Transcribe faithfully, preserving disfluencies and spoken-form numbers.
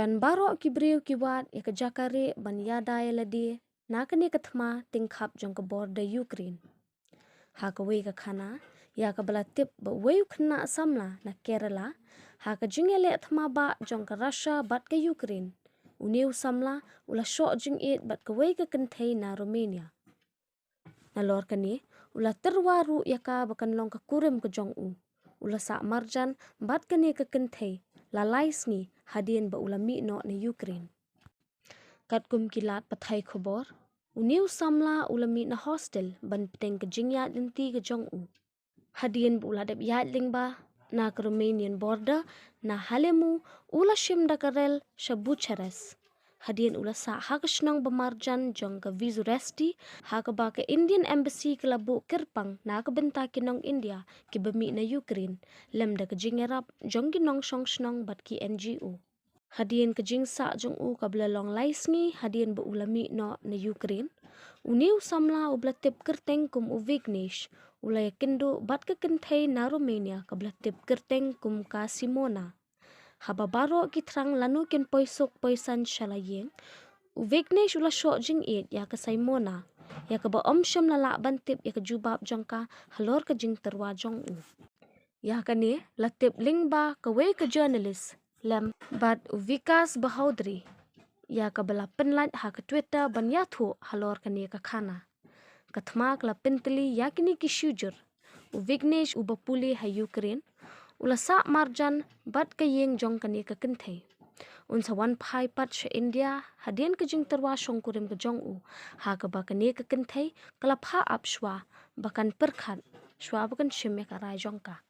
Baroh ki briew ki wad ïa ka jaka rieh ban ïada ïa lade na kane ka thma tyngkhap jong ka border Ukraine. Ha kawei ka khana, ïa kaba la tip ba uwei u khynnah samla na Kerala ha ka jingïaleh thma bah jong ka Russia bad ka Ukraine, une u samla u la shoh jingïeit bad kawei ka kynthei na Romania. Nalor kane, u la tyrwa ruh ïa ka ba kan long ka kurim ka jong u. U la sah marjan bad kane ka kynthei la lai sngi hadien ba u la mih noh na Ukraine. Katkum ki lad pathai khubor, une u samla u la mih na hostel ban pynbeit ka jingïaid lynti ka jong u. Hadien ba u la dep ïaid lyngba na ka Romanian border na Halemu, u la shim da ka rel sha Bucharest. Hadien u la sah ha ka shnong ba marjan jong ka Vizuresti, ha kaba ka Indian Embassy ka la buh kyrpang na ka bynta ki nong India kiba mih na Ukraine, lem da ka jingïarap jong ki nongshong shnong bad ki N G O. Hadien ka jingsah jong u kaba la long lai sngi hadien ba u la mih noh na Ukraine, une u samla uba la tip kyrteng kum u Vignesh u la ïakynduh bad ka kynthei na Romania kaba la tip kyrteng kum ka Simona. Haba baroh ki thrang lano kin poi suk poi saiñ sha la ïing, u Vignesh u la shoh jingïeit ïa ka Simona, ïa kaba ym shym la lah ban tip ïa ka jubab jong ka halor ka jingtyrwa jong u. Ïa kane la tip lyngba kawei ka journalist lem bad u Vikas Bahaudri, ïa kaba la pynlait ha ka Twitter ban ïathuh halor kane ka khana. Ka thma ka la pyntylli ïa kine ki shujur. U Vignesh uba pule ha Ukraine u la sah marjan bad ka ïing jong kane ka kynthei. Un sa wan phai pat sha India hadien ka jingtyrwa shongkurim ka jong u, ha kaba kane ka kynthei ka la phah ap shuwa ba kan pyrkhat shuwa ba kan shim ïa ka rai jong ka.